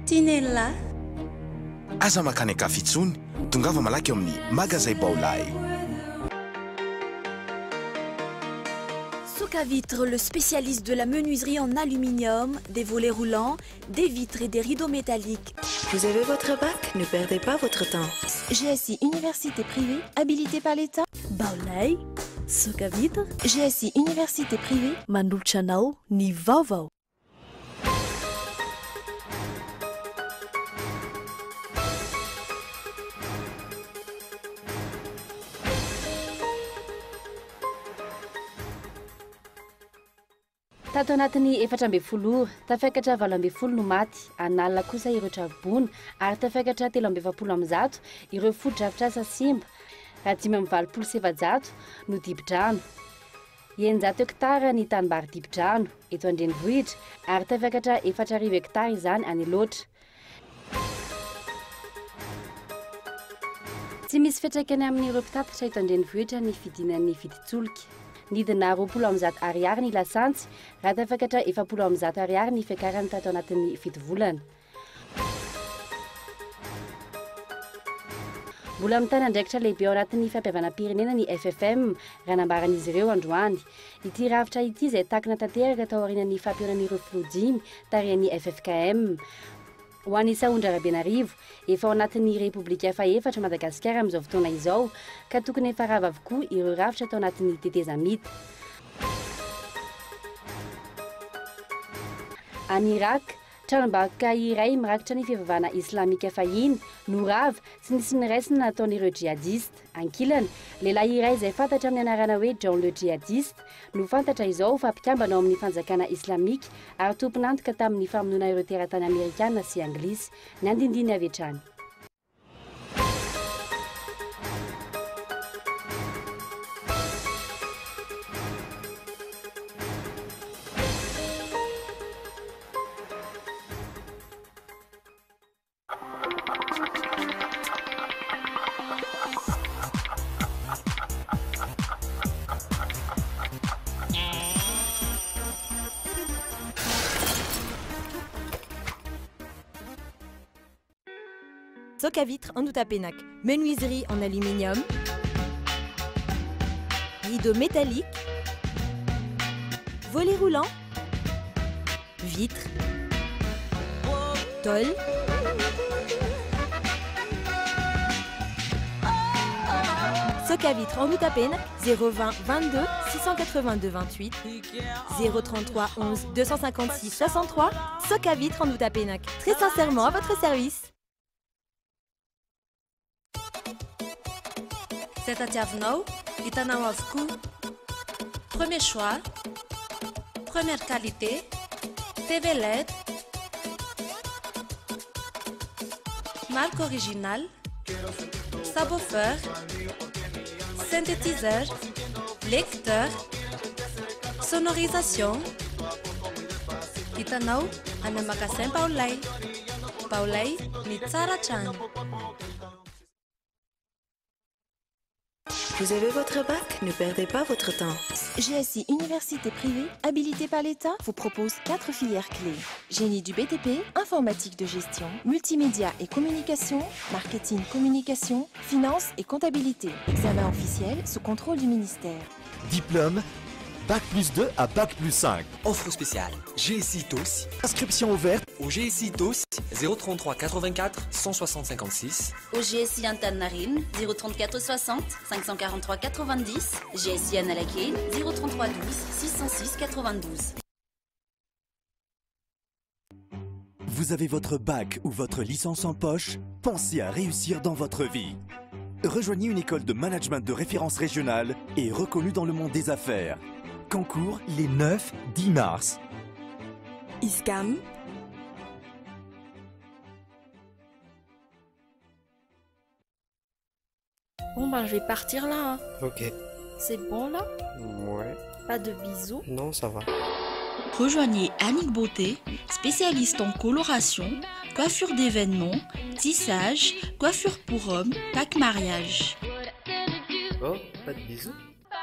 Tinella. Aza mankany an-kafa intsony, tongava malaky ao amin'ny Magazay Baolai. Soca Vitre, le spécialiste de la menuiserie en aluminium, des volets roulants, des vitres et des rideaux métalliques. Vous avez votre bac? Ne perdez pas votre temps. GSI Université privée, habilitée par l'État. Baolai, Soca Vitre, GSI Université privée, manolotra anao ny vaovao. Tato anatin'ny 14 ora, tafiakatra 18 no maty, an'alina kosa ireo traboina ary tafiakatra 143 ireo fotodrafitrasa simba, raha 485 no dibo-drano. 600 hektara ny tanimbary dibo-drano eto an-drenivohitra ary tafiakatra 4000 hektara izany any Alaotra. Tsy misy fiantraikany amin'ireo mpitatitra eto an-drenivohitra ny fidinan'ny vidin-tsolika. Nidina 120 ariary ny lasantsy raha tafakatra 140 ariary ny fiakarany tato anatin'ny 7 volana. Mbola mitana andraikitra lehibe ao anatin'ny fampihavanam-pirenena ny FFM, raha nambaran'izy ireo androany. Ity rafitra ity izay takina tanteraka tao aorian'ny fampihaonan'ireo filoha dimy tarihan'ny FFKM. Ho an'i Sahondra Rabenarivo, efa ao anatin'ny Repoblika fahefatra Madagasikara amin'izao fotoana izao, ka tokony efa rava avokoa ireo rafitra tao anatin'ny tetezamita. Any Irak, tranombakoka iray mirakitra ny fivavahana islamika fahiny no rava sy nisy niraisina nataon'ireo djihadista. Ankilany, lehilahy iray izay fantatra amin'ny anarana hoe John le Djihadiste no fantatra izao fa mpikambana ao amin'ny fanjakana islamika ary tompon'antoka tamin'ny famonoana ireo teratany amerikana sy anglisy. Ny andindiny avy hatrany. Soc à vitre en Outapenac, menuiserie en aluminium, rideaux métalliques, volets roulants, vitres, tôle. Soc à vitre en Outapenac, 020 22 682 28, 033 11 256 63. Soc à vitre en Outapenac, très sincèrement à votre service. Izay tadiavinao, hitanao avokoa. Premier choix, première qualité, TV LED, marque originale, subwoofer, synthétiseur, lecteur, sonorisation. Hitanao any magasin Baolay. Baolay, ny tsara hatrany. Vous avez votre bac? Ne perdez pas votre temps. GSI Université privée, habilitée par l'État, vous propose 4 filières clés. Génie du BTP, informatique de gestion, multimédia et communication, marketing communication, finance et comptabilité. Examen officiel sous contrôle du ministère. Diplôme, Bac plus 2 à Bac plus 5. Offre spéciale GSI TOS. Inscription ouverte au GSI TOS 033 84 160 56. Au GSI Antaninarenina 034 60 543 90. GSI Analakely 033 12 606 92. Vous avez votre bac ou votre licence en poche? Pensez à réussir dans votre vie. Rejoignez une école de management de référence régionale et reconnue dans le monde des affaires. Concours les 9-10 mars. ISCAM. Bon ben je vais partir là. Hein. Ok. C'est bon là? Ouais. Pas de bisous? Non, ça va. Rejoignez Annick Beauté, spécialiste en coloration, coiffure d'événements, tissage, coiffure pour hommes, pack mariage. Oh, pas de bisous?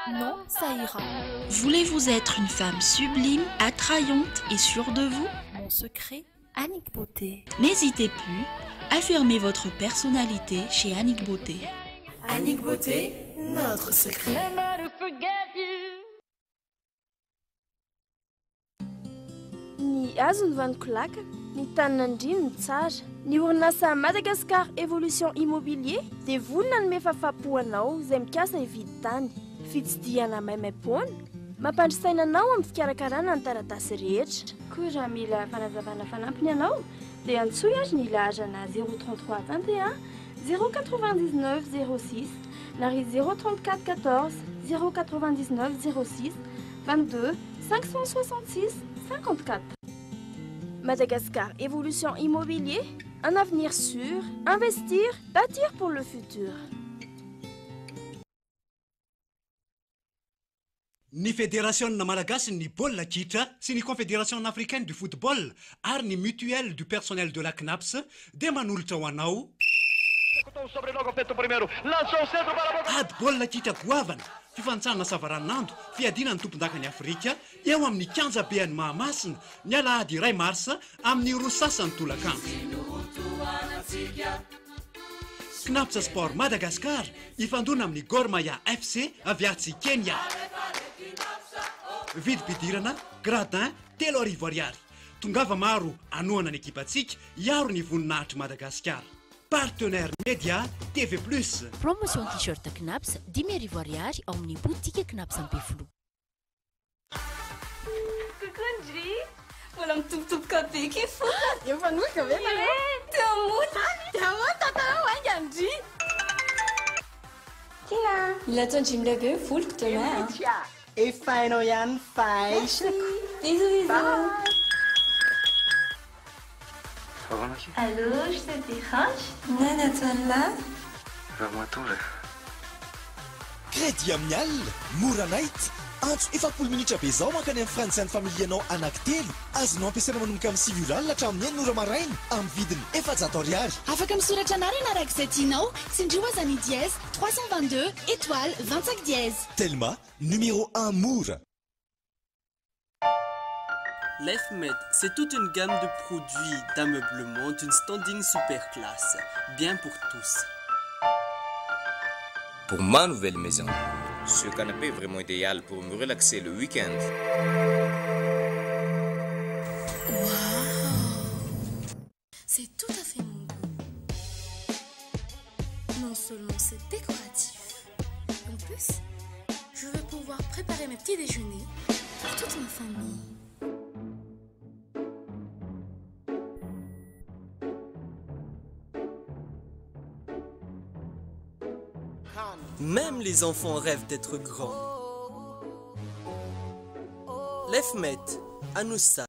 Non, ça ira. Voulez-vous être une femme sublime, attrayante et sûre de vous? Mon secret? Annick Beauté. N'hésitez plus, affirmez votre personnalité chez Annick Beauté. Annick Beauté, notre secret. Ny hazo no vanon-kolakana, ny tanin'Andriana no tsara. Ny orinasa Madagascar Evolution Immobilier dia vonona hanome fahafahampo anao izay mikasa hividy tany. Fitsidihana maimaimpoana, mampandry saina anao amin'ny fikarakarana ny taratasy rehetra. Koa raha mila fanazavana fanampiny ianao dia antsoy ary ny laharana 033 21 099 06 na ry 034 14 099 06 22 566 54. Madagascar Evolution Immobilier, un avenir sûr, investir, bâtir pour le futur. Ny Federasiona malagasin'ny baolina kitra sy ny Confédération africaine du football ary ny Mutuelle du personnel de la Cnaps dia manolotra ho anao ady baolina kitra goavana, fifanintsanana savaranonando, fiadiana ny tompondakan'i Afrika eo amin'ny kianjabean'i Mahamasina ny alahady iray marsa amin'ny roa sasany tolakandro. Cnaps Sport Madagascar hifandona amin'ny Gor Mahia FC avy atsy Kenya. Vidim-pidirana, gradin, 3000 ariary. Tongava maro hanohana ny ekipantsika hiaro ny voninahitr'i Madagasikara. Partenaire média TV Plus. Promotion t-shirt Cnaps 5000 ariary ao amin'ny boutique Cnaps Ampefiloha. Coucou Ndry! Mbola mitobotoboka be ke fotony. Efa manohitra ve nareo? Teo mota. Dia ahoana tantarao hainga Ndry? Tina! Mila ataon-dry milay be ny voloko demain a. Efa hainao ihany ny fahaizako. Bisous bisous. Bye. Allô, je te dérange? Nana ataon'lah? Ramatoa. Crédit amin'ny alina, mora night. Antso 40 minitra be izao mankany amin'ny Friends and Family-anao anankitelo. Azonao ampiasaina manomboka amin'ny 9 ora alina hatramin'ny 6 ora maraina amin'ny vidiny 400 ariary. Afaka misoratra anarana araka izay tianao. Tsindrio aza ny dièse 322 étoile 25 dièse. Telma, numéro 1 mora. LifeMed, c'est toute une gamme de produits d'ameublement d'une standing super classe, bien pour tous. Pour ma nouvelle maison, ce canapé est vraiment idéal pour me relaxer le week-end. Waouh! C'est tout à fait mon goût. Non seulement c'est décoratif, en plus, je vais pouvoir préparer mes petits déjeuners pour toute ma famille. Même les enfants rêvent d'être grands. Lefmet, Anoussa.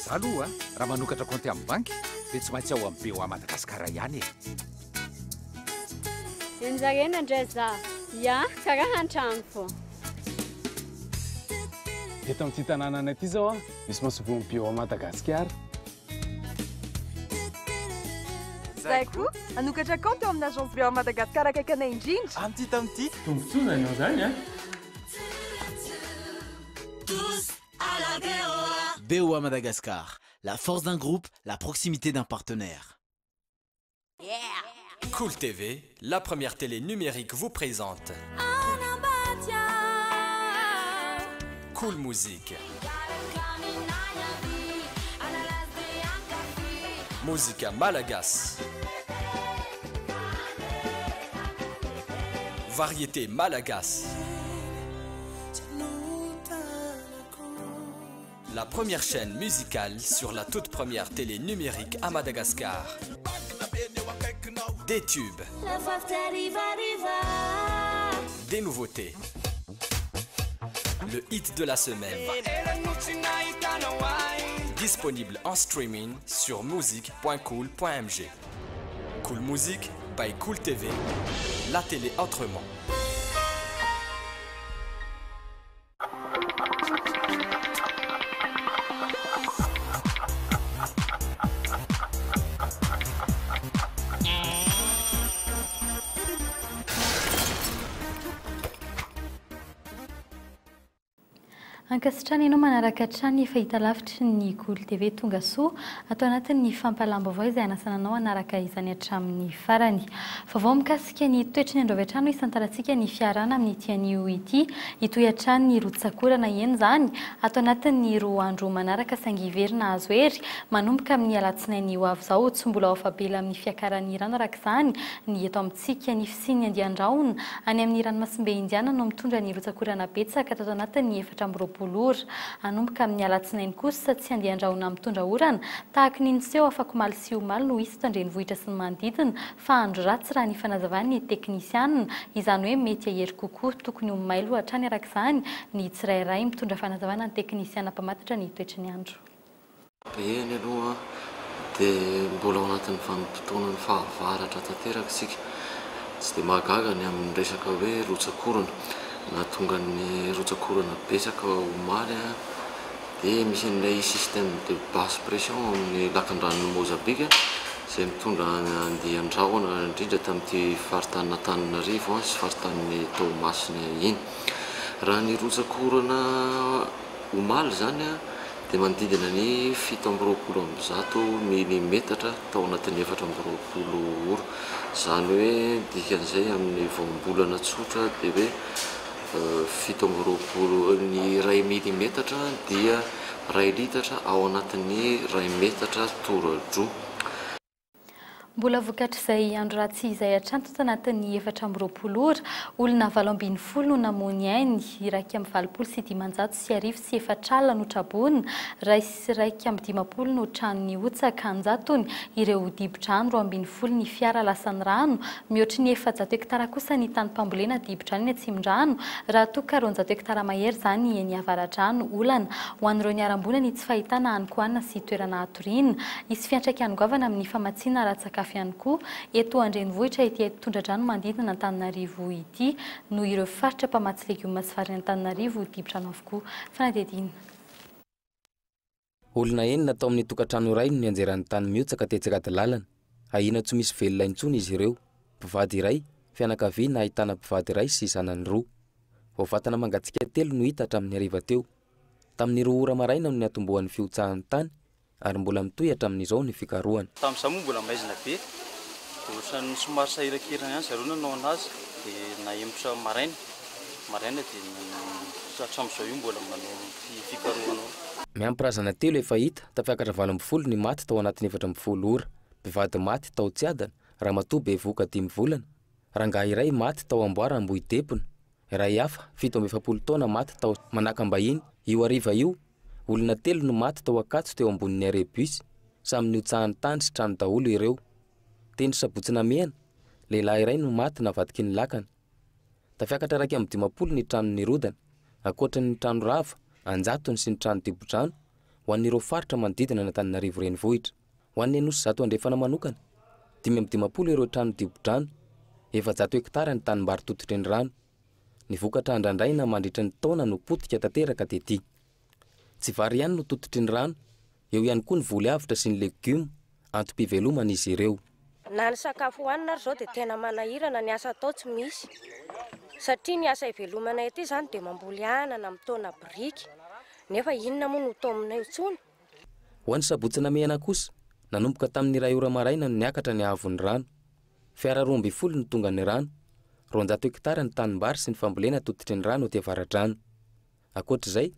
Za aloha raha manokatra compte amin'ny banky dia tsy maintsy ao amin'ny BOA Madagasikara ihany e. Enjarena ndray za. Ya, karaha an-trano fô. Eto amin'ity tanànanay ity izao misy masoivohon'ny BOA Madagasikara. Zay koa, hanokatra kaonty ao amin'ny agence BOA Madagasikara akaiky anay indrindra. Amin'ity tamin'ity. Tombontsoa izany ao izany an. Tous à la BOA. BOA Madagascar, la force d'un groupe, la proximité d'un partenaire. Cool TV, la première télé numérique vous présente Cool Music. Mozika Malagasy. Variété Malagasy. La première chaîne musicale sur la toute première télé numérique à Madagascar. Des tubes. Des nouveautés. Le hit de la semaine. Disponible en streaming sur music.cool.mg. Cool Music by Cool TV. La télé autrement. Ankasitrahana ianao manaraka hatrany ny fahitalavitry ny Kolo TV tonga soa ato anatin'ny fampahalam-baovao izay hanasana anao hanaraka izany hatramin'ny farany. Vaovao mikasika ny toetry ny andro avy hatrany no hisantarantsika ny fiarahana amin'ity anio ity. Hitohy hatrany ny rotsak'orana eny izany ato anatin'ny roa andro manaraka saingy hiverina hahazo hery manomboka amin'ny alatsinainy ho avy izao. Tsy mbola ho afa-bela amin'ny fiakaran'ny rano araka izany ny eto amintsika. Ny fisian'ny andian-drahona any amin'ny ranomasimbe Indiana no mitondra ny rotsak'orana betsaka tato anatin'ny 24 ora. Hanomboka amin'ny alatsinainy kosa, tsy andian-drahona mitondra orana tahaka ny niseho afakomaly sy omaly no hisy eto an-drenivohitra sy ny manodidina fa andro ratsy raha ny fanazavan'ny teknisianina, izany hoe mety hahery kokoa. Tokony ho mailo hatrany araka izany ny tsirairay. Mitondra fanazavana ny teknisiana mpamantatra ny toetry ny andro. Eny aloha dia mbola ao anatin'ny vanim-potoanan'ny fahavaratra tanteraka isika. Tsy dia mahagaga ny amin'ny resaka hoe rotsak'orana. Nahatonga ny rotsak'orana betsaka omaly dia misy an'ilay système de basse pression ao amin'ny lakandranon'i Mozambika izay mitondra andian-drahona indrindra tamin'ity faritanin'Antananarivo sy faritanin'i Toamasina iny. Raha ny rotsak'orana omaly izany dia manodidina ny 127 milimetatra tao anatin'ny 24 ora. Izany hoe dikan'izay amin'ny voambolana tsotra dia hoe 27, ny iray milimetatra dia iray litatra ao anatin'ny iray metatra tora-droa. Mbola vokatr'izay andro ratsy izay hatrany tato anatin'ny 24 ora, olona 18 no namoy ny ainy, 1581 no notraboina, 151 no trano nihotsaka, an-jatony ireo dibo-drano, 12 ny fiara lasan'ny rano, mihoatry ny 400 hektara kosa ny tanim-pambolena dibo-drano eny Atsimondrano, raha toa ka 200 hektara mahery izany eny Avaradrano. Olana ho an'ireo niharam-boina ny tsy fahitana hanin-kohanina sy toerana hatoriana. Hisy fiantraikany goavana amin'ny famatsiana ara-tsakafo ihany koa eto an-drenivohitra ity tondra-drano manodidina an'Antananarivo ity noho ireo faritra mpamatsy legioma sy vary any Antananarivo dibo-drano avokoa. Fanadihadiana. Olona enina tao amin'ny tokantrano iray no nianjeran'ny tany mihotsaka tetsy Radilalana. Ahiana tsy misy velona intsony izy ireo. Mpivady iray, fianakaviana ahitana mpivady iray sy zanany roa. Vao vatana mangatsiaka telo no hita hatramin'ny hariva teo. Tamin'ny roa ora maraina no niatombohan'ny fihotsahan'ny tany ary mbola mitohy hatramin'izao ny fikarohana. Tamin'izaho moa mbola maizina be dia ohatran'ny somary sahirankirana ihany zareo nanao anazy dia nahemotra maraina, maraina dia hatramin'izao io mbola manao fikarohana ao. Miampy razana telo efa hita, tafiakatra 18 ny maty tao anatin'ny 14 ora. Mpivady maty tao Tsiadana, ramatoa bevohoka dimy volana, rangahy iray maty tao Amboara Ambohidepona, iray hafa, 47 taona maty tao Manakambahiny. Io hariva io, Olona telo no maty tao Ankatso teo ambonin'ny arrêt bus, samy nihotsahan'ny tany sy trano daholo ireo. Teny Sabotsy Namehana, lehilahy iray no maty navadiky ny lakana. Tafiakatra 51 ny trano nirodana, ankoatra ny trano rava, an-jatony sy ny trano dibo-drano, ho an'ireo faritra manodidina an'Antananarivo Renivohitra. Ho an'ny Anosizato Andrefana manokana, 55 ireo trano dibo-drano, 400 hektara ny tanimbary tototry ny rano. Ny vokatra andrandraina mandritra ny taona no potika tanteraka tety. Tsy vary ihany no tototry ny rano, eo ihany koa ny voly avotra sy ny legioma, antom-piveloman'izy ireo. Na ny sakafo hohanina ary izao dia tena manahirana, ny asa atao tsy misy. Satria ny asa ivelomanay aty izany dia mamboly anana, mitaona biriky, nefa inona moa no taominay intsony? Ho an'ny Sabotsy Namehana kosa, nanomboka tamin'ny iray ora maraina no niakatra ny haavon'ny rano. Fiara 12 no tonga ny rano. 200 hektara ny tanimbary sy ny fambolena tototry ny rano aty Avaradrano. Ankoatra izay,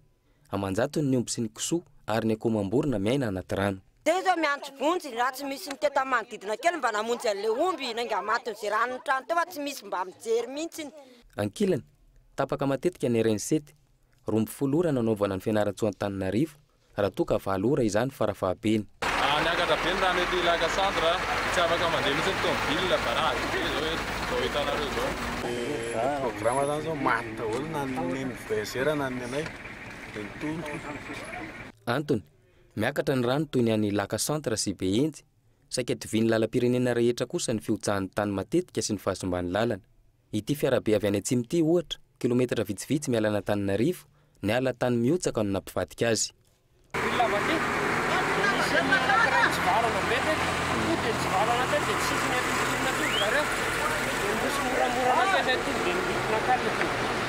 aman-jatony ny omby sy ny kisoa ary ny akoho amam-borona miaina anaty rano. Teo izao miantso vonjy, raha tsy misy ny teto amin'ny manodidina kely mba namonjy an'ilay omby nainga matin'izay ranon'ny trano teo fa tsy misy mba mijery mihitsy. Ankilany, tapaka matetika ny RN7, 12 ora nanaovana ny Fianarantsoa Antananarivo, raha toa ka valo ora izany farafahabeny. Niakatra be ny rano ety Lac Centre, tsy afaka mandeha mihitsy ny tomobile, barrage be zao eto, zao hitanareo zao. Programme zany zao maty daholo na ny nen'ny voyageur na ny anay dia nitohy. Antony, miakatra ny rano toy ny any Lac Centre sy Behenjy, saika tovian'ny lalam-pirenena rehetra kosa ny fihotsahan'ny tany matetika sy ny fahasimban'ny lalana. Ity fiarabe avy any atsimo ity, ohatra, kilometatra vitsivitsy miala an'Antananarivo, niala tany mihotsaka no nampivadika azy. Ity lava ity dia nisy anankiray nitsivalana be teto, tonga dia nitsivalana teto dia tsisy niatontonina tonga zareo, dia niroso moramora nankaiza tonga dia niditra nankany ilay tomobily.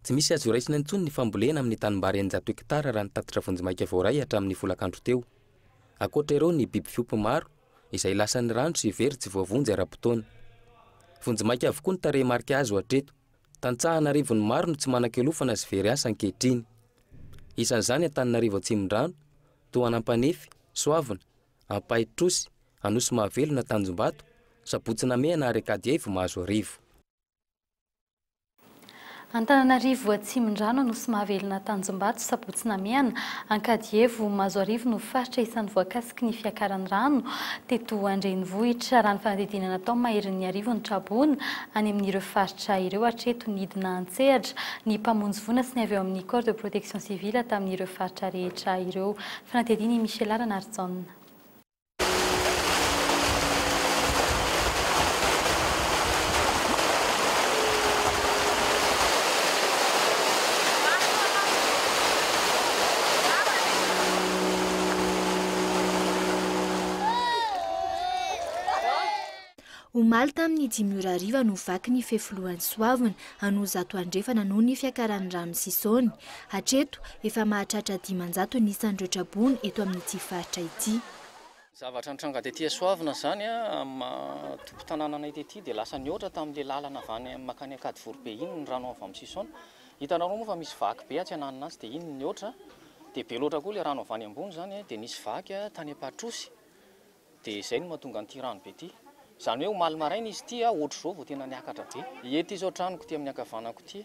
Tsy misy azo raisina intsony ny fambolena amin'ny tanimbary 600 hektara raha ny tatitra vonjimaika voaray hatramin'ny folakandro teo. Ankoatra ireo ny biby fiompy maro izay lasan'ny rano sy very tsy voavonjy ara-potoana. Vonjimaika avokoa ny tarehimarika azo hatreto. Tantsaha an'arivony maro no tsy manan-kialofana sy very asa ankehitriny. Isan'izany Antananarivo Atsimondrano, Tohanampanefy, Soavina, Ampahitrosy, Anosimahavelona Tanjombato, Sabotsy Namehana ary Ankadihaivo Mahazoarivo. Antananarivo Atsimondrano, Anosimahavelona Tanjombato, Sabotsy Namehana, Ankadievo, Mahazoarivo no faritra isan'ny voakasiky ny fiakaran'ny rano teto an-drenivohitra. Raha ny fanadihadiana natao, maherin'ny 1000 ny traboina any amin'ireo faritra ireo hatreto. Nidina an-tsehatra ny mpamonjy voina sy ny avy eo amin'ny Corps de protection civile tamin'ireo faritra rehetra ireo. Fanadihadiana i Michela Ranarijaona. Omaly tamin'ny dimy ora hariva no vaky ny fefilohan'i Soavina, Anosizato Andrefana noho ny fiakaran'ny rano Sisaony. Hatreto, efa mahatratra 500 ny isan'ireo traboina eto amin'ity faritra ity. Zavatra nitranga tety Soavina izany, amin'ny maha tompon-tanàna anay tety dia lasa nihoatra tamin'ilay lalana avy any mankany Ankadivoribe iny ny rano avy amin'ny Sisaony. Hitanareo moa fa misy vaky be atsy ananona atsy dia iny no nihoatra. Dia be loatra koa ilay rano avy any ambony izany dia nisy vaky tany Ampatrosy. Dia izay no mahatonga an'ity rano be ity. Izany hoe omaly maraina izy ity ohatr'izao vao tena niakatra be. Ie ity izao tranoko ity amin'ny ankavanako ity.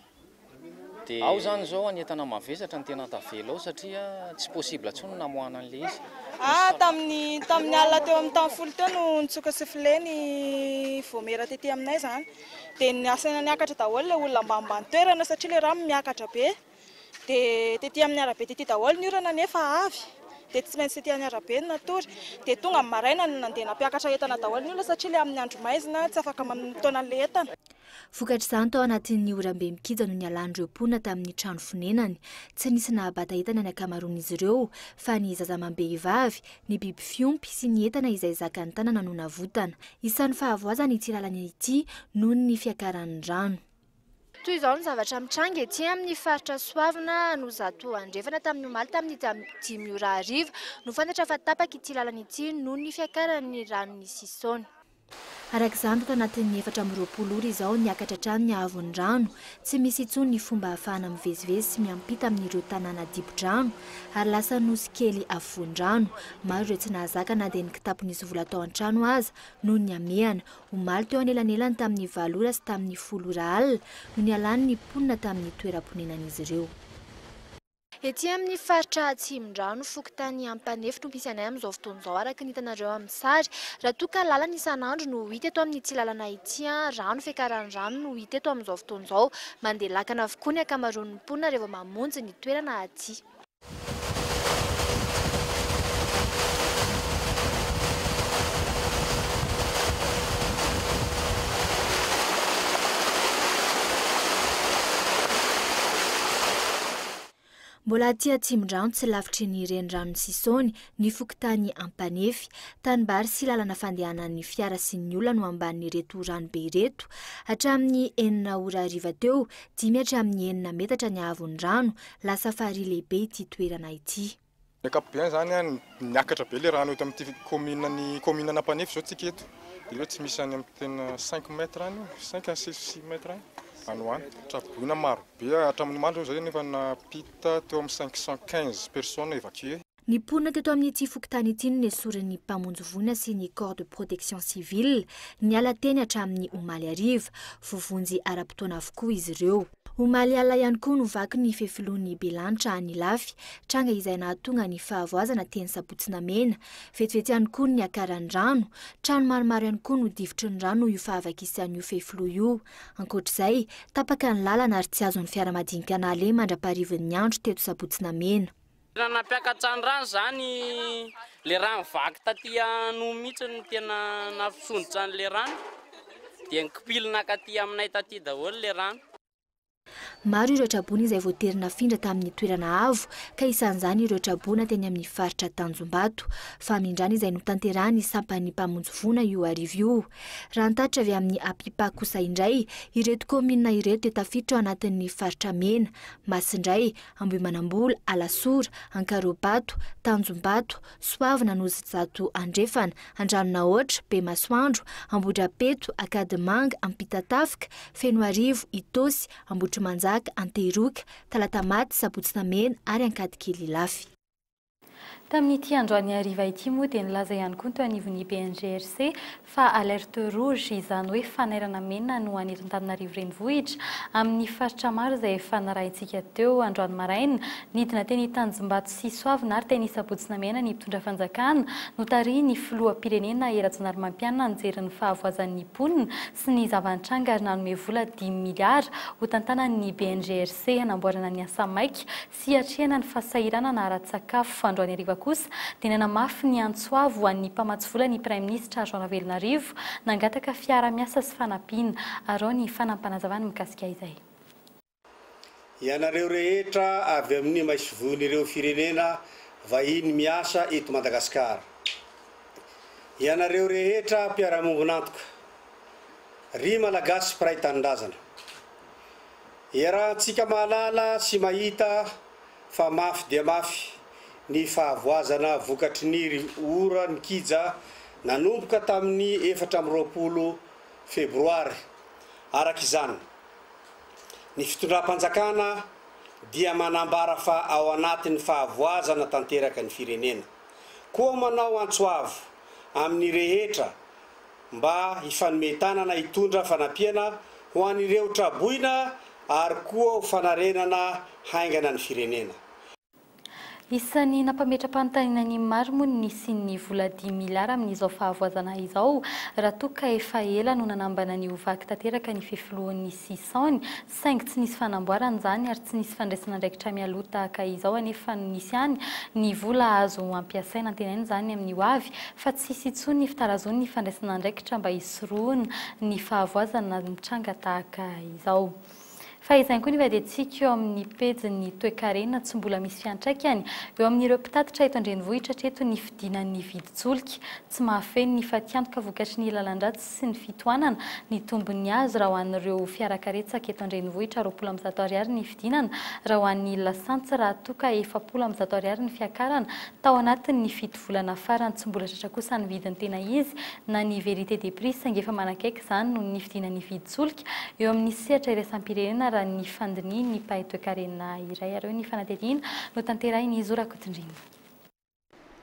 Dia ao izany izao ny entana mavesatra no tena tavela ao satria tsy possible intsony ny namoahana an'ilay izy. Ah, tamin'ny tamin'ny alina teo amin'ny tamin'ny folo teo no nitsoka sifflet ny voamera tety aminay izany. Dia nasaina niakatra daholo ilay olona ambanimbany toerana satria ilay rano miakatra be. Dia tety amin'ny arabe tety daholo ny orana nefa avy. Dia tsy maintsy tety amin'ny arabe no natory. Dia tonga amin'ny maraina no nandeha nampiakatra entana daholo ny olona satria ilay amin'ny andro maizina tsy afaka mitaona an'ilay entana. Vokatr'izany tao anatin'ny oram-be mikija no nialan'ireo mponina tamin'ny trano fonenany. Tsy nisy nahabata entana ny ankamaroan'izy ireo fa ny zaza amam-behivavy, ny biby fiompy sy ny entana izay zakan'ny tanana no navotana. Isan'ny fahavoazana ity lalana ity noho ny fiakaran'ny rano. Toy izao ny zavatra mitranga ety amin'ny faritra Soavina Anosizato Andrefana tamin'ny omaly tamin'ny dimy ora hariva no fantatra fa tapaka ity lalana ity noho ny fiakaran'ny ranon'i Sisaony. Araka izany, tato anatin'ny 24 ora izao, niakatra hatrany ny haavon'ny rano. Tsy misy intsony ny fomba ahafahana mivezivezy sy miampita amin'ireo tanàna dibo-drano ary lasa nosy kely afovoan-drano. Maro ireo tsy nahazaka na dia ny kitapo nisy vola tao an-trano aza noho ny hamehana. Omaly teo anelanelany tamin'ny valo ora sy tamin'ny folo ora alina no nialany ny mponina tamin'ny toeram-ponenan'izy ireo. Ety amin'ny faritra Atsimondrano, fokontany Ampanefy no misy anay amin'izao fotoana izao araka ny hitanareo amin'ny sary. Raha toa ka lalana isan'andro no hita eto amin'ity lalana ity, rano, fiakaran'ny rano no hita eto amin'izao fotoana izao. Mandeha lakana avokoa ny ankamaroan'ny mponina rehefa mamonjy ny toerana aty. Mbola aty Atsimondrano tsy lavitry ny reniranon'i Sisaony ny fokontany Ampanefy. Tanimbary sy lalana fandehanan'ny fiara sy ny olona no ambanin'ireto ranobe ireto. Hatramin'ny enina ora hariva teo, dimy hatramin'ny enina metatra ny haavon'ny rano. Lasa farihy lehibe ity toerana ity. Ny ankapobeny izany, niakatra be ilay rano eto amin'ity commune ny commune an'Ampanefy izao tsika eto, dia hoe tsy misy any amin'ny tena cinq mètres any io, cinq à six, six mètres any, any ho any. Traboina maro be, hatramin'ny omaly izao izay nefa nampita teo amin'ny 515 personnes évacuées. Ny mponina teto amin'ity fokontany ity no nesorin'ny mpamonjy voina sy ny corps de protection civile niala teny hatramin'ny omaly hariva. Voavonjy ara-potoana avokoa izy ireo. Omaly alina ihany koa no vaky ny fefilohan'ny Belanitra any Ilafy, tranga izay nahatonga ny fahavoazana teny Sabotsy Namehana. Vetivety ihany koa ny niakaran'ny rano. Trano maromaro ihany koa no difotry ny rano noho io fahavakisan'io fefiloha io. Ankoatra izay, tapaka ny lalana ary tsy azon'ny fiara madinika naleha mandra-paharivin'ny andro teto Sabotsy Namehana. Tena nampiakatra ny rano zany le rano vaky taty Anohy mihitsy no tena nampisondrotra an'le rano dia nikipily nakaty aminay taty daholo le rano. Maro ireo traboina izay voatery nafindra tamin'ny toerana avo, ka isan'izany ireo traboina teny amin'ny faritra Tanjombato. Famindrana izay notanterahin'ny sampan'ny mpamonjy voina io hariva io. Raha ny tatitra avy amin'ny Apipa kosa indray, ireto kaominina ireto dia tafiditra ao anatin'ny faritra mena, Masindray, Ambohimanambola, Alasora, Ankarobato, Tanjombato, Soavina Anosizato Andrefana, Andranonahoatra, Bemasoandro, Ambohidrapeto, Ankadimanga, Ampitatafika, Fenoarivo, Itaosy, Ambohitrimanjaka, Antehiroka, Talatamaty, Sabotsy Namehana ary Ankadikely Ilafy. Tamin'ity androany hariva ity moa dia nilaza ihany koa ny teo anivon'ny BNGRC fa alerte rouge, izany hoe fanairana mena no any eto Antananarivo Renivohitra amin'ny faritra maro izay efa narahintsika teo androany maraina. Nidina teny Tanjombato sy Soavina ary teny Sabotsy Namehana ny mpitondra fanjakana notarihin'ny filoham-pirenena Hery Rajaonarimampianina nijery ny fahavoazan'ny mponina sy ny zava-nitranga ary nanome vola dimy miliara hotantanan'ny BNGRC hanamboarana ny asa maika sy hiatrehana ny fahasahiranana ara-tsakafo. Androany hariva kosa dia nanamafy ny antso avo ho an'ny mpamatsy vola ny Praiminisitra Jean Ravelonarivo, nangataka fiara-miasa sy fanampiana. Araho ny fanampanazavany mikasika izay. Ianareo rehetra avy amin'ny maisovon'ireo firenena vahiny miasa eto Madagasikara. Ianareo rehetra mpiara-mombon'antoka. Ry Malagasy mpiray tanindrazana. Iarahantsika mahalala sy mahita fa mafy dia mafy ny fahavoazana vokatry ny ora nikija nanomboka tamin'ny 24 febroary. Araka izany, ny fitondram-panjakana dia manambara fa ao anatin'ny fahavoazana tanteraka ny firenena. Koa manao antso avo amin'ny rehetra mba hifanome tanana hitondra fanampiana ho an'ireo traboina ary koa ho fanarenana haingana ny firenena. Isan'ny nampametra-panontaniana ny maro moa ny nisian'ny vola dimy miliara amin'izao fahavoazana izao raha toa ka efa ela no nanambana ny ho vaky tanteraka ny fefilohan'ny Sisaony saingy tsy nisy fanamboarana izany ary tsy nisy fandraisana andraikitra mialoha tahaka izao anefa no nisy ihany ny vola azo ampiasaina. Antenaina izany amin'ny ho avy fa tsy hisy intsony ny fitarazoan'ny fandraisana andraikitra mba hisorohana ny fahavoazana mitranga tahaka izao. Fa izany koa nefa dia tsiky eo amin'ny pejin'ny toekarena tsy mbola misy fiantraikany eo amin'ireo mpitatitra eto an-drenivohitra hatreto ny fidinan'ny vidin-tsolika. Tsy mahafeno ny fatiantoka vokatry ny lalan-dratsy sy ny fitohanana ny tombony azo raha ho an'ireo fiarakaretsaka eto an-drenivohitra 120 ariary ny fidinana raha ho an'ny lasantsy raha toa ka 140 ariary ny fiakarana tao anatin'ny fito volana farany. Tsy mbola tratra kosa ny vidiny tena izy na ny vérité des prix saingy efa manakaiky izany noho ny fidinan'ny vidin-tsolika eo amin'ny sehatra iraisam-pirenena raha ny fandinihin'ny mpahay toekarena iray ary ny fanadihadiana notanterahin'i Zo Rakotondriana.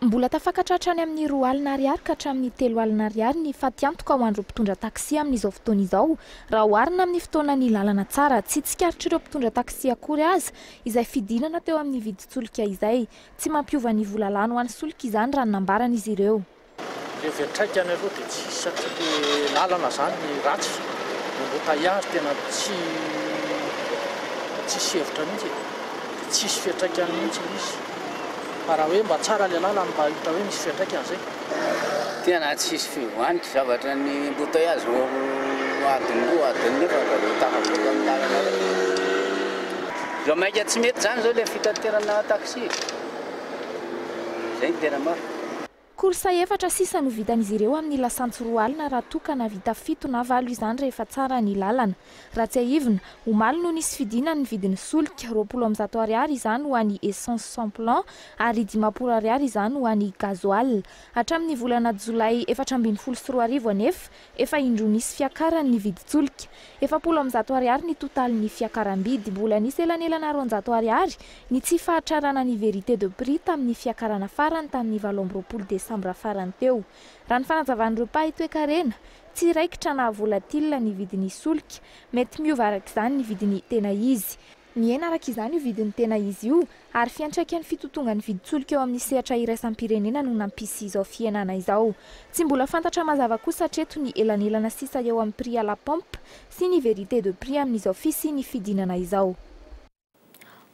Mbola tafakatra hatrany amin'ny 20 ariary ka hatramin'ny 30 ariary ny fatiantoka ho an'ireo mpitondra taxi amin'izao fotoana izao, raha oharina amin'ny fotoanan'ny lalana tsara. Tsy tsikaritr'ireo mpitondra taxi akory aza izay fidinana teo amin'ny vidin-tsolika izay. Tsy mampiova ny vola lany ho an'ny solika izany raha ny nambaran'izy ireo. Le fiantraikany aloha dia tsisy satria le lalana zany ratsy, ny embouteillage tena tsy tsisy hevitra mihitsy e, dia tsisy fiantraikany mihitsy le izy, fa raha hoe mba tsara le lalana mba hita hoe misy fiantraikany zay. Tena tsisy fiovany ty zavatra ny embouteillage adiny roa adiny efatra vao tafavoaka amin'ny lalana reo. Vao maika tsy mety zany zao le fitaterana taxi e, zay no tena marina. Course efatra sisa no vitan'izy ireo amin'ny lasantsy roa alina raha toa ka nahavita fito na valo izany rehefa tsara ny lalana. Raha tsiahivina, omaly no nisy fidinana ny vidin'ny solika, 120 ariary izany ho an'ny essence sans plomb ary 50 ariary izany ho an'ny gasoil. Hatramin'ny volana jolay 2014 anefa, efa indroa nisy fiakarany ny vidin-tsolika. 140 ariary ny totalin'ny fiakaram-bidy. Mbola nisy elanelana 200 ariary ny tsy fahatrarana ny vérité de prix tamin'ny fiakarana farany tamin'ny 28 desambra farany teo. Raha ny fanazavan'ireo mpahay toekarena, tsy raikitra na volatile ny vidin'ny solika. Mety miova araka izany ny vidiny tena izy. Mihena araka izany io vidiny tena izy io ary fiantraikan'ny fitotongan'ny vidin-tsolika eo amin'ny sehatra iraisam-pirenena no nampisy izao fihenana izao. Tsy mbola fantatra mazava kosa hatreto ny elanelana sisa eo amin'ny prix à la pompe sy ny vérité de prix amin'izao fisian'ny fidinana izao.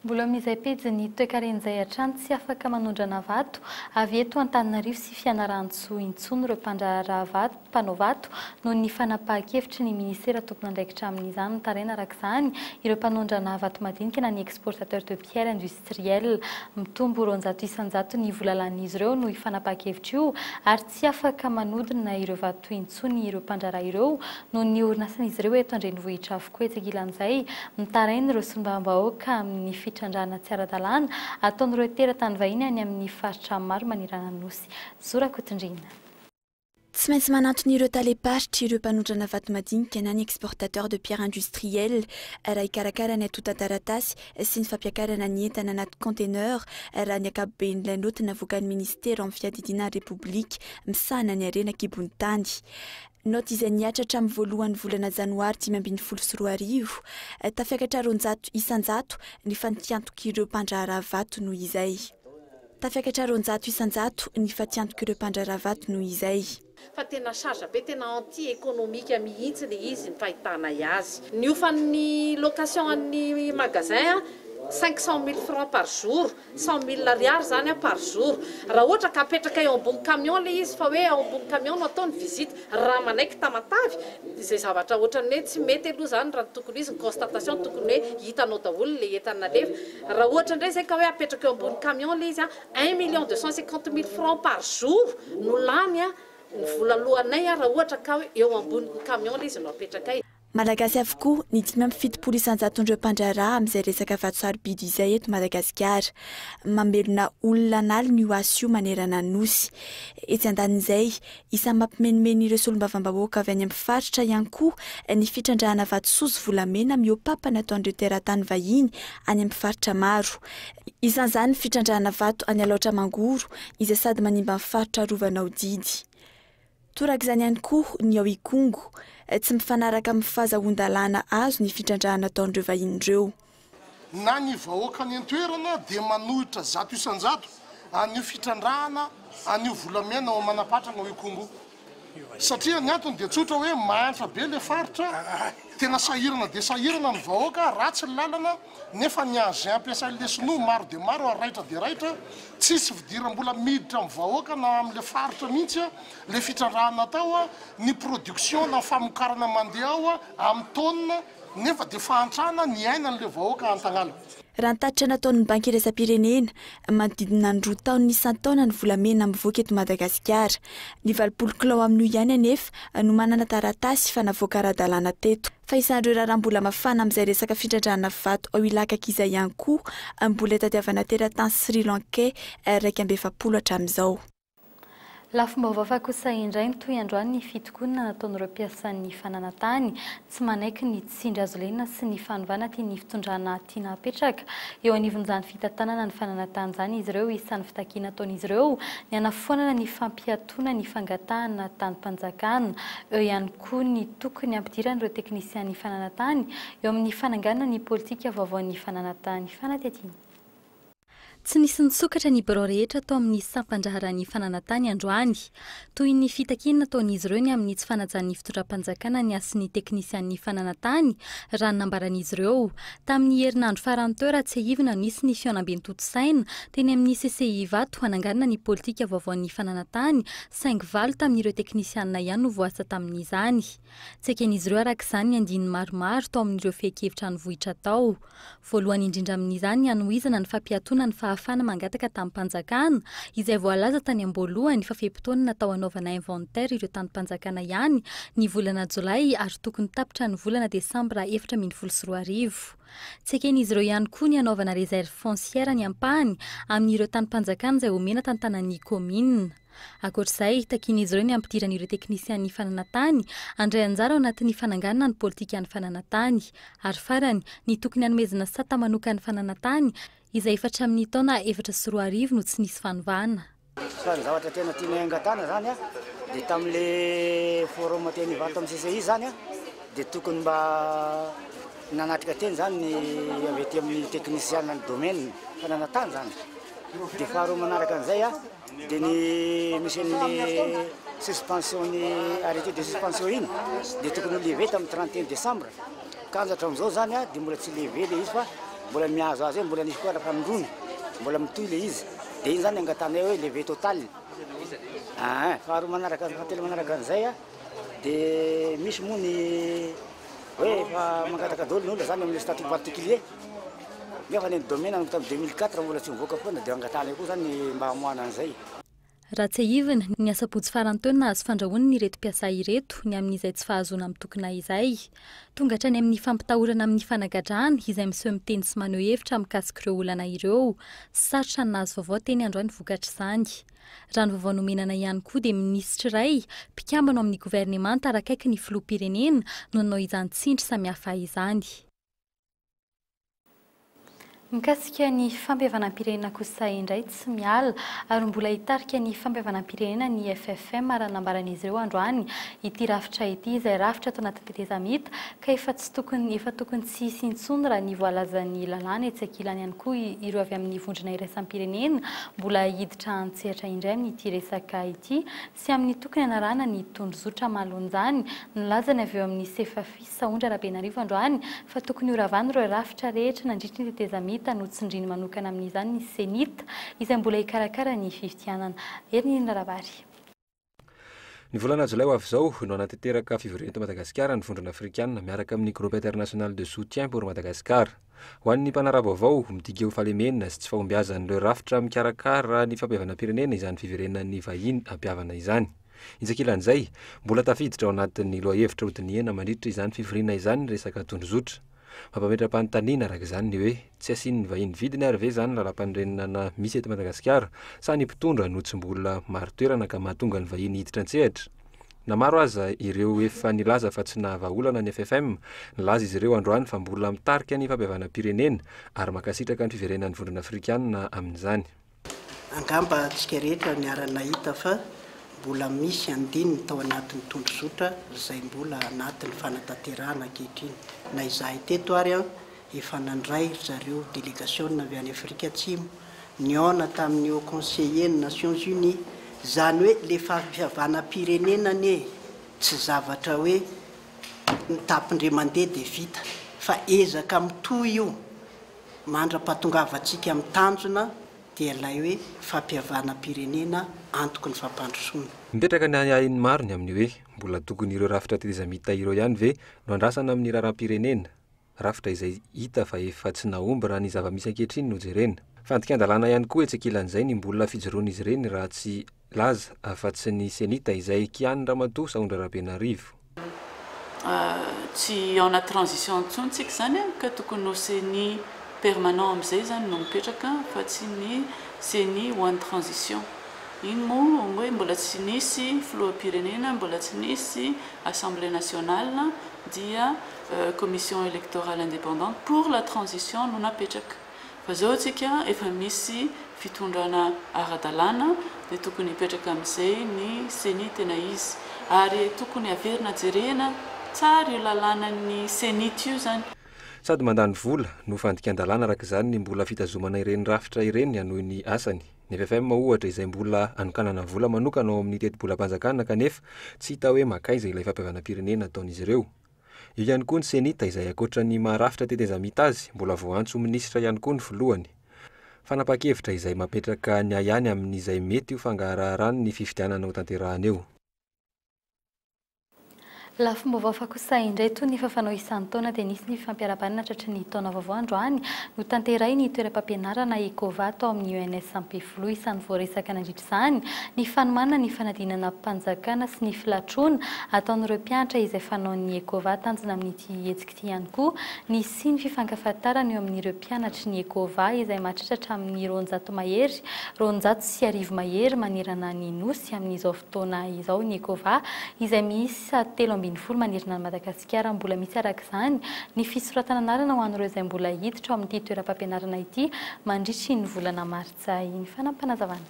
Mbola amin'izay pejin'ny toekarena izay hatrany, tsy afaka manondrana vato avy eto Antananarivo sy Fianarantsoa intsony ireo mpandraharaha vato, mpanao vato noho ny fanapahan-kevitry ny minisitera tompon'andraikitra amin'izany. Mitaraina araka izany ireo mpanondrana vato madinika na ny exportateurs de pierre industrielle. Mitombo 200% ny vola lanin'izy ireo noho io fanapahan-kevitra io ary tsy afaka manodina ireo vato intsony ireo mpandraharaha ireo noho ny orinasan'izy ireo eto an-drenivohitra avokoa. Etsy ankilan'izay, mitaraina ireo solombavambahoaka amin'ny fitrandrahana tsy ara-dalàna ataon'ireo teratany vahiny any amin'ny faritra maro manerana ny Nosy. Zo Rakotondriana. Tsy maintsy manantona ireo talem-paritry ireo mpanondrana vato madinika na ny exportateurs de pierre industrielle raha hikarakara ny antontan-taratasy sy ny fampiakarana ny entana anaty conteneur raha ny ankapoben'ilay naoty navoakan'ny minisitera ao amin'ny fiadidiana ny Repoblika misahana ny harena an-kibon'ny tany. Naoty izay nihatra hatramin'ny voalohan'ny volana janoary 2015. Tafiakatra 200% ny fatiantok'ireo mpandraharaha vato noho izay. Tafiakatra 200% ny fatiantok'ireo mpandraharaha vato noho izay. Fa tena charge be, tena anti économique mihitsy le izy ny fahitanay azy. Ny hofan'ny location an'ny magasin 500 000 francs par jour, 100 000 ariary zany par jour. Raha ohatra ka apetraka eo ambony camion le izy fa hoe ao ambony camion no atao ny visite, raha manaiky Tamatavy, izay zavatra ohatran'ny hoe tsy mety aloha zany raha ny tokony ho izy, ny constatation tokony hoe hitanao daholo le entana alefa. Raha ohatra indray izay ka hoe apetraka eo ambony camion le izy, 1 250 000 francs par jour no lany ny vola alohanay raha ohatra ka hoe eo ambony camion le izy no apetrakay. Malagasy avokoa ny 75%-n'ireo mpandraharaha amin'izay resaka vato sarobidy izay eto Madagasikara. Mamelona olona an'aliny io asa io manerana ny Nosy. Etsy andanin'izay, isan'ny mampimenimeny ireo solombavambahoaka avy any amin'ny faritra ihany koa ny fitrandrahana vatosoa sy volamena mihoa-papana ataon'ireo teratany vahiny any amin'ny faritra maro. Isan'izany ny fitrandrahana vato any Alaotra Mangoro izay sady manimba ny faritra arovana ao Didy. Torak'izany ihany koa ny ao Ikongo. Tsy mifanaraka amin'ny fahazahoan-dalàna azo ny fitrandrahana ataon'ireo vahiny ireo. Na ny vahoaka any an-toerana dia manohitra 100% an'io fitrandrahana an'io volamena ao Manampatrana ao Ikongo. Satria ny antony dia tsotra hoe mahantra be ilay faritra, tena sahirana dia sahirana ny vahoaka, ratsy ny lalana, nefa ny engin ampiasain'ilay sinoa maro dia maro ary raitra dia raitra, tsisy fidiram-bola miditra amin'ny vahoaka na amin'ilay faritra mihitsy ilay fitrandrahana atao, ny production na famokarana mandeha ao amin'ny taonina nefa dia fahantrana ny iainan'ilay vahoaka Antagnala. Raha ny tatitra nataon'ny Banky iraisam-pirenena, manodidina ny roa taonina isan-taona ny volamena mivoaka eto Madagasikara. Ny 80 kilao amin'io ihany anefa no manana taratasy fa navoaka ara-dalàna teto. Fa isan'ireo raharaha mbola mafana amin'izay resaka fitrandrahana vato ao Ilakaka izay ihany koa mbola itadiavana teratany Sri Lankais 41 hatramin'izao. Lafim-baovao fa kosa indray nitohy androany ny fitokonana nataon'ireo mpiasan'ny fananantany tsy manaiky ny tsindry hazo lena sy ny fanovana tian'ny fitondrana tiana hapetraka eo anivon'izany fitantanana ny fananantany izany izy ireo. Isan'ny fitakiana ataon'izy ireo ny hanafoanana ny fampiatoana ny fangatahana tanim-panjakana. Eo ihany koa ny tokony hampidiran'ireo teknisian'ny fananantany eo amin'ny fananganana ny politika vaovaon'ny fananantany. Fanadihadiana. Tsy nisy nisokatra ny birao rehetra tao amin'ny sampan-draharahan'ny fananantany androany. Toy ny fitakiana nataon'izy ireo ny amin'ny tsy fanajan'ny fitondram-panjakana ny hasin'ny teknisian'ny fananantany, raha ny nambaran'izy ireo. Tamin'ny herinandro farany teo raha tsiahivina no nisy ny fihaonambe notontosaina teny amin'ny CCI Ivato hananganana ny politika vaovaon'ny fananantany, saingy valo tamin'ireo teknisianina ihany no voasa tamin'izany. Tsy eken'izy ireo araka izany ny andininy maromaro tao amin'ireo fehin-kevitra nivoitra tao. Voalohany indrindra amin'izany ny hanohizana ny fampiatoana ny fahafahana mangataka tanim-panjakana, izay voalaza tany am-boalohany fa fe-potoana natao hanaovana inventaire ireo tanim-panjakana ihany ny volana jolay ary tokony tapitra ny volana desambra 2014. Tsy eken'izy ireo ihany koa ny hanaovana réserve foncière ny ampahany amin'ireo tanim-panjakana izay omena tantanan'ny kaominina. Ankoatra izay, takian'izy ireo ny hampidiran'ireo teknisian'ny fananantany handray anjara ao anatin'ny fananganana ny politikan'ny fananantany. Ary farany, ny tokony hanomezana sata manokan'ny fananantany, izay efa hatramin'ny taona 2004 no tsy nisy fanovana. Fa ny zavatra tena tianay angatahana zany a, dia tamin'le forum teny Ivato amin'ny CCI zany a, dia tokony mba nanatrika teny zany ny avy aty amin'ny teknisiana ny domaine fananantany zany. Dia faharoa manaraka an'izay a, dia ny misy an'le suspension ny arrêté de suspension iny dia tokony ho levé tamin'ny 31 décembre. Kanjo hatramin'izao zany a, dia mbola tsy levé le izy fa mbola mihazo azy eo, mbola nisy koa ara-panondroana, mbola mitohy ilay izy. Dia iny izany angatahanay hoe levée totale. Aa, faharoa manaraka, fahatelo manaraka an'izay a, dia misy moa ny hoe efa mangataka daholo ny olona izany amin'ny statut particulier, nefa ny domaine nanomboka tamin'ny 2004 mbola tsy mivoaka foana, dia angatahanay koa izany ny mba hamoahana an'izay. Raha tsiahivina, ny asabotsy farany teo no nahazo fandrahonana ireto mpiasa ireto ny amin'izay tsy fahazoana mitokona izay. Tonga hatrany amin'ny fampitahorana amin'ny fanagadrana izay miseho miteny sy maneho hevitra mikasika ireo olana ireo. Sarotra ny nahazo vaovao teny androany vokatr'izany. Raha ny vaovao nomena anay ihany koa dia minisitra iray, mpikambana ao amin'ny governemanta ary akaiky ny filoham-pirenena no nanao izany tsindry samihafa izany. Mikasika ny fampihavanam-pirenena kosa indray tsy miala ary mbola hitarika ny fampihavanam-pirenena ny FFM raha nambaran'izy ireo androany ity rafitra ity izay rafitra ato anatin'ny tetezamita ka efa tsy tokony efa tokony tsy hisy intsony raha ny voalazan'ny lalàna etsy ankilany ihany koa ireo avy amin'ny vondrona iraisam-pirenena mbola hiditra an-tsehatra indray amin'ity resaka ity sy amin'ny tokony hanarahana ny tondrozotra mahalonjany nilaza ny avy eo amin'ny Sefafi Sahondra Rabenarivo androany fa tokony horavana ireo rafitra rehetra nandritry ny tetezamita notsindriany manokana amin'izany ny Cenit izay mbola hikarakara ny fifidianana. Herinirina Rabary. Ny volana jolay ho avy izao no hanatanteraka fivoriana eto Madagasikara ny Vondrona Afrikanina miaraka amin'ny Groupe International de Soutien pour Madagascar. Ho an'ny mpanara-baovao, midika ho fahalemena sy tsy fahombiazan'ireo rafitra mikarakara ny fampihavanam-pirenena izany fiverenan'ny vahiny hampihavana izany. Etsy ankilan'izay, mbola tafiditra ao anatin'ny lohahevitra hodinihina mandritra izany fivoriana izany ny resaka tondrozotra. Mampametra-panontaniana araka izany ny hoe, tsy asian'ny vahiny vidiny ary ve izany ny lalàmpanorenana misy eto Madagasikara sa ny mpitondra no tsy mbola marin-toerana ka mahatonga ny vahiny hiditra an-tsehatra? Na maro aza ireo efa nilaza fa tsy nahavaha olana ny FFM, nilaza izy ireo androany fa mbola mitarika ny fampihavanam-pirenena ary mankasitraka ny fiverenan'ny Vondrona Afrikanina amin'izany. Angamba antsika rehetra niara-nahita fa mbola misy andininy tao anatin'ny tondrozotra izay mbola anatin'ny fanatanterahana ankehitriny. Na izahay teto ary efa nandray ry zareo delegasiona avy any Afrika Atsimo, nihaona tamin'ny Haut Conseiller ny Nations Unies. Izany hoe ilay fampihavanam-pirenena anie tsy zavatra hoe mitapin-dray mandeha dia vita fa ezaka mitohy io. Mandra-pahatongavantsika amin'ny tanjona dia ilay hoe fampihavanam-pirenena antoky ny fampandrosoana. Mipetraka ny ahiahin'ny maro ny amin'ny hoe mbola tokony ireo rafitra tetezamita ireo ihany ve no andrasana amin'ny raharaham-pirenena? Rafitra izay hita fa efa tsy nahomby raha ny zava-misy ankehitriny no jerena. Fandikan-dalàna ihany koa etsy ankilan'izay ny mbola fijoroan'izy ireny raha tsy Laza afa-tsy ny Cenit izay kianin'i Ramatoa Sahondra Rabenarivo. Tsy ao anaty transition intsony tsika izany ka tokony ho ceni permanent amin'izay izany no mipetraka fa tsy ny ceni ho an'ny transition. Iny moa hoe mbola tsy nisy filoham-pirenena, mbola tsy nisy assemblée nationale dia commission électorale indépendante pour la transition no napetraka. Fa zao tsika efa misy fitondrana ara-dalàna dia tokony hipetraka amin'izay ny ceni tena izy. Ary tokony averina jerena tsara io lalànan'ny cenit io zany. Sady mandany vola no fandikan-dalàna araka izany ny mbola fitazomana ireny rafitra ireny hanohy ny asany. Ny ffm ohatra izay mbola anokanana vola manokana ao amin'ny tetibolam-panjakana kanefa tsy hita hoe mankaiza ilay fampihavanam-pirenena ataon'izy ireo. Eo ihany koa ny Cenit izay ankoatra ny maha rafitra tetezamita azy, mbola voaantso ho minisitra ihany koa ny filohany. Fanapahan-kevitra izay mametraka ny ahiany amin'izay mety ho fangaharaharany ny fifidianana hotanterahana eo. Lafim-baovao fa kosa indray toy ny efa fanao isan-taona dia nisy ny fampiarabanana tratry ny taona vaovao androany notanterahin'ny toeram-pampianarana Ecova tao amin'ny ENS Ampefiloha. Isan'ny voaresaka nandritra izany ny fanomanana ny fanadinanam-panjakana sy ny filatroana ataon'ireo mpianatra izay fanaon'ny Ecova. Tanjona amin'ity hetsika ity ihany koa ny hisian'ny fifankafantarana eo amin'ireo mpianatry ny Ecova izay mahatratra hatramin'ny 200 mahery, 1200 mahery manerana ny Nosy amin'izao fotoana izao ny Ecova izay miisa 13 manerana an'i Madagasikara. Mbola misy araka izany ny fisoratana anarana ho an'ireo izay mbola hiditra ao amin'ity toeram-pampianarana ity mandritry ny volana martsa iny. Fanampinazavana.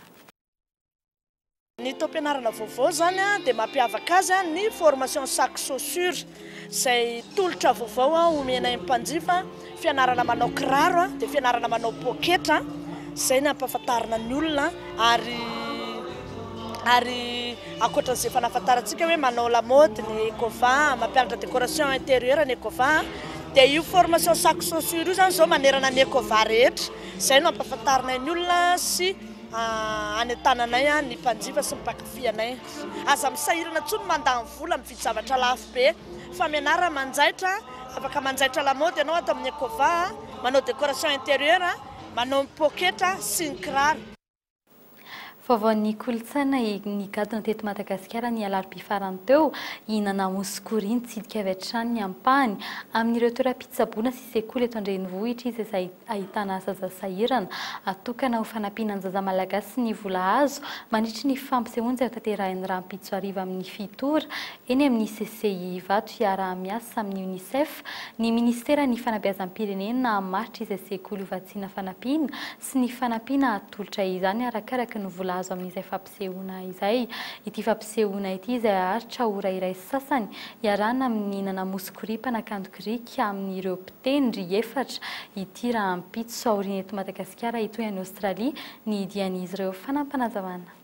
Ny taom-pianarana vaovao izany dia mampiavaka azy ny formation sac chaussure izay tolotra vaovao omenay ny mpanjifa, fianarana manao kiraro dia fianarana manao poketra, izay ny ampahafantarina ny olona ary ary ankoatran'izay efa nahafantarantsika hoe manao lamaody ny Ecova, mampianatra décoration intérieure ny Ecova. Dia io formation sac chaussure io izany izao manerana ny Ecova rehetra. Izay no ampahafantarinay ny olona sy anentananay ny mpanjifa sy ny mpankafy anay. Aza misahirana intsony mandany vola mividy zavatra lafo be fa mianara manjaitra, afaka manjaitra lamaody ianao ato amin'ny Ecova, manao décoration intérieure, manao ny poketra sy ny kiraro. Vaovaon'ny kolontsaina nigadona teto Madagasikara ny alarobia farany teo i Nana Mouskouri nitsidika avy hatrany ny ampahany amin'ireo toeram-pitsaboana sy sekoly eto an-drenivohitra izy izay ahitana zaza sahirana. Atokana ho fanampiana ny zaza malagasy ny vola azo mandritry ny fampisehoana izay hotanterahiny rahampitso hariva amin'ny fito ora eny amin'ny CCI Ivato hiaraha-miasa amin'ny Unicef ny minisiteran'ny fanabeazam-pirenena hamaritra izay sekoly hovatsiana fanampiana sy ny fanampiana atolotra izany arakaraka ny vola azo amin'izay fampisehoana izay. Ity fampisehoana ity izay haharitra ora iray sy sasany, iarahana amin'ny Nana Mouskouri mpanakanto grika amin'ireo mpitendry efatra ity rahampitso aoriana eto Madagasikara hitohy any Aostralia ny dian'izy ireo. Fanampinazavana.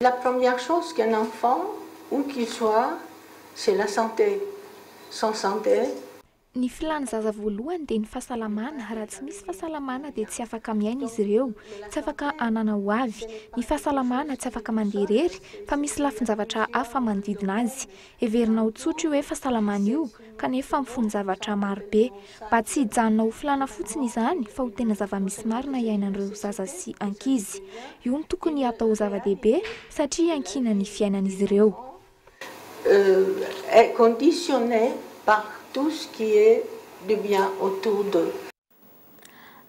La première chose qu'un enfant, où qu'il soit, c'est la santé. Sans santé. Ny filàn'ny zaza voalohany dia ny fahasalamana, raha tsy misy fahasalamana dia tsy afaka miaina izy ireo, tsy afaka hanana ho avy. Ny fahasalamana tsy afaka mandeha irery fa misy lafin-javatra hafa manodidina azy. Heverina ho tsotra io hoe fahasalamana io kanefa mifono zavatra maro be. Mba tsy hijanona ho filàna fotsiny izany fa ho tena zava-misy marina iainan'ireo zaza sy ankizy. Io no tokony hatao ho zava-dehibe satria iankinan'ny fiainan'izy ireo. Est conditionné par tout ce qui est de bien autour d'eux.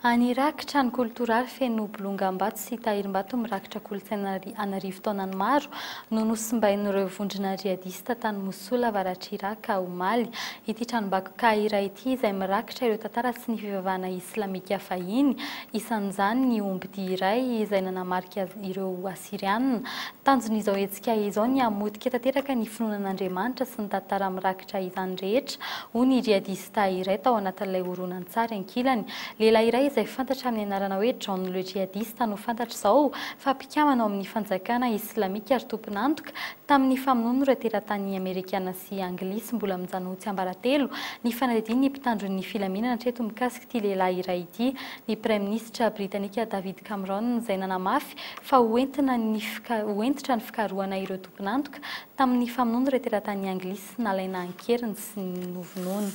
Any Irak, trano koltoraly feno bolongam-bato sy tahirim-bato mirakitra kolontsaina an'arivo taonany maro no nosimbain'ireo vondrona jihadista tany Mosul, avaratr'i Irak, omaly. Ity tranombakoka iray ity izay mirakitra ireo tantara sy ny fivavahana islamika fahiny, isan'izany ny ombidia iray izay nanamarika ireo Asyriana. Tanjon'izao hetsika izao ny hamotika tanteraka ny finoana an'Andriamanitra sy ny tantara mirakitra izany rehetra, hoy ny jihadista iray tao anatin'ilay horonantsary. Ankilany, lehilahy iray izay fantatra amin'ny anarana hoe John le Jihadiste no fantatra izao fa mpikambana ao amin'ny fanjakana islamika ary tompon'antoka tamin'ny famonoana ireo teratany amerikana sy anglisy. Mbola mijanona ho tsiambaratelo ny fanadihadian'ny mpitandro ny filaminana hatreto mikasika ity lehilahy iray ity. Ny praiminisitra britanika David Cameron izay nanamafy fa ho entina ny ho hentitra ny fikarohana ireo tompon'antoka tamin'ny famonoana ireo teratany anglisy nalaina an-keriny sy novonoina.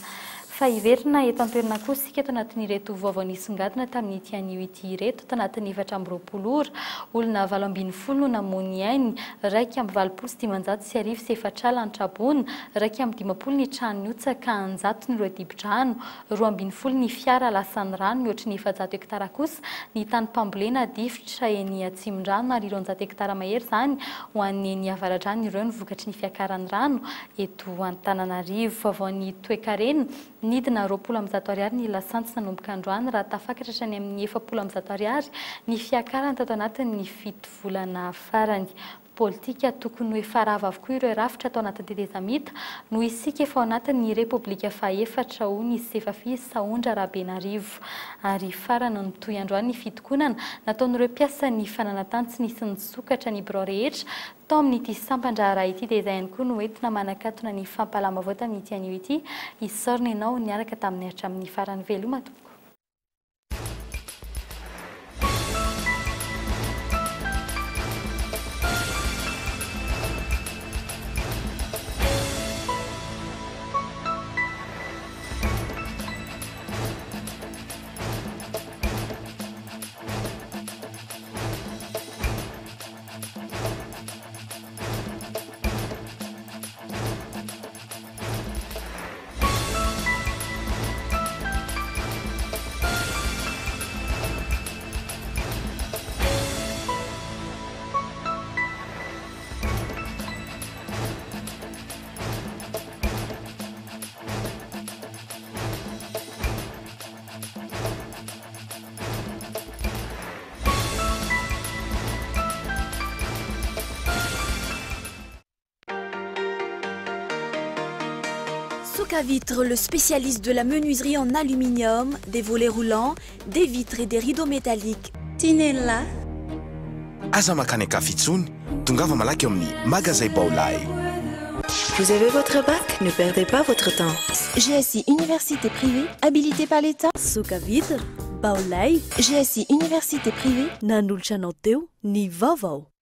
Fa hiverina eto an-toerana kosa isika eto anatin'ireto vaovao nisongadina tamin'ity anio ity ireto, tanatin'ny 24 ora, olona 18 no namoy ny ainy, 1581 an-traboina, 51 ny trano nihotsaka, an-jatony ireo dibo-drano, 12 ny fiara lasan'ny rano, mihoatry ny 400 hektara kosa ny tanim-pambolena difotra eny Atsimondrano ary 200 hektara mahery izany ho an'ny eny Avaradrano ireo no vokatry ny fiakaran'ny rano eto Antananarivo. Vaovaon'ny toekarena, nidina 120 ariary ny lasantsy nanomboka androany raha tafakatra hatrany amin'ny 140 ariary ny fiakarany tato anatin'ny fito volana farany. Politika, tokony ho efa rava avokoa ireo rafitra tao anatin'ny tetezamita noho isika efa ao anatin'ny Repoblika fahaefatra, hoy ny Sefafi Sahondra Rabenarivo. Ary farany, nitohy androany ny fitokonana nataon'ireo mpiasan'ny fananantany tsy nisy nisokatra ny birao rehetra tao amin'ity sampan-draharaha ity dia izay ihany koa no entina manakatona ny fampahalam-baovao tamin'ity anio ity. Isaorana ianao niaraka taminay hatramin'ny farany. Veloma tompoko. Vitre, le spécialiste de la menuiserie en aluminium, des volets roulants, des vitres et des rideaux métalliques. Tinella. Aza mankany an-kafa intsony, tongava malaky eo amin'ny Magazay Baolai. Vous avez votre bac? Ne perdez pas votre temps. GSI Université privée, habilitée par l'État. Soka Vitre, Baolay. GSI Université privée. Nanolotra anao teo ny vaovao.